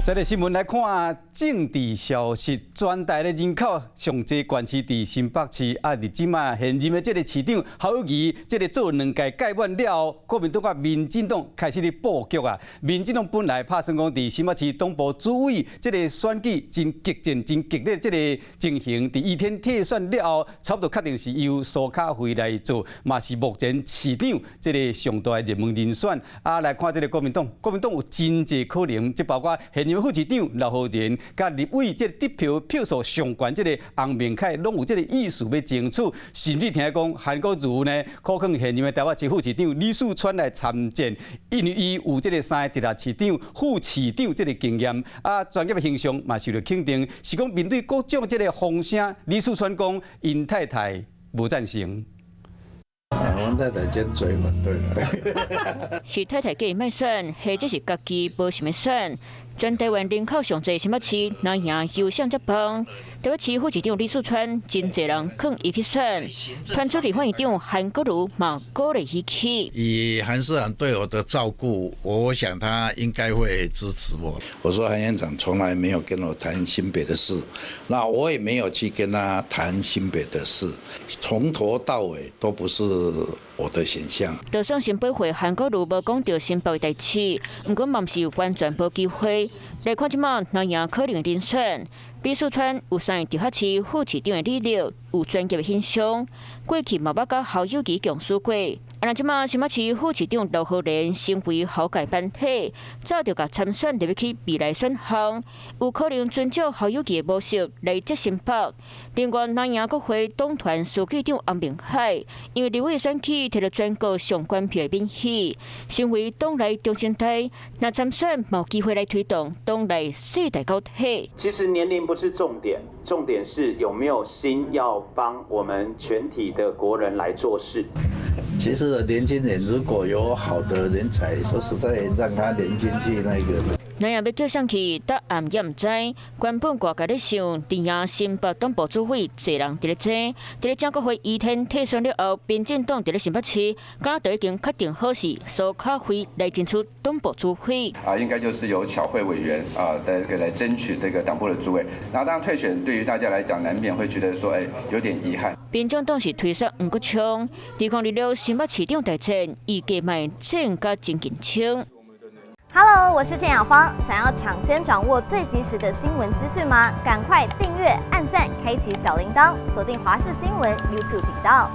這個新聞來看政治消息，全台的人口上濟縣市佇新北市，啊，佇這馬現任的這个市長侯友宜，這个做兩屆屆滿了後，國民黨佮民進黨開始咧布局啊。民進黨本來拍算講佇新北市黨部主委這个選舉真激戰、真激烈這个情形，佇余天退選了後，差不多確定是由蘇卡輝來做，嘛是目前市長這个上大的熱門人選。啊，來看這个國民黨，國民黨有真濟可能，這包括現任副市長劉浩然，佮立委這个得票票數上懸這个洪明凱，攏有這个意思欲爭取，甚至聽講韓國瑜呢，可能現任的台北市副市長李四川來參戰，因為伊有這个三个直轄市長、副市長這个經驗，啊，專業的形象嘛受著肯定。是講面對各種這个風聲，李四川講𪜶太太無贊成。阮太太堅決反對。是太太叫伊莫選，或者是家己無想欲選。全台灣人口上濟新北市，若贏由誰接棒？台北市副市長李四川，真濟人勸伊去選。團出立法院長韓國瑜嘛鼓勵伊去。以韓市長對我的照顧，我想他應該會支持我。我說韓院長從來沒有跟我談新北的事，那我也沒有去跟他談新北的事，從頭到尾都不是我的選項。就算新北會韓國瑜無講著新北的代誌，毋過嘛毋是完全無機會。來看這馬若贏可能人選，李四川有三个直轄市副市長的履歷，有專業的形象，過去嘛捌佮侯友宜共事過。啊，若這馬新北市副市長劉浩然成為侯界班底，早就共參選入去未來選項，有可能遵照侯友宜的模式來接新北。另外，若贏國會黨團書記長洪明凱，因為立委選舉摕著全國上懸票的民意，成為黨內中生代，若參選嘛有機會來推動黨內世代交替。其實年齡不是重點，重點是有沒有心要幫我們全體的國人來做事。其實年輕人如果有好的人才，說實在，讓他年輕去那個。若欲叫誰去，答案也毋知。原本外界咧想，佇贏新北黨部主委，濟人佇咧爭。佇咧蔣國會余天退選了後，民進黨佇咧新北市，敢就已經確定好是蘇卡輝來爭取黨部主委。啊，應該就是由巧慧委員啊，在來爭取這個黨部的主委。那當然退選對於大家來講，難免會覺得說，哎，有點遺憾。民眾黨是推選黃國昌，2026新北市長大戰，預計嘛戰甲真緊張。 Hello，我是鄭雅芳。想要搶先掌握最及時的新聞資訊嗎？趕快訂閱、按讚、開啟小鈴鐺，鎖定華視新聞 YouTube 頻道。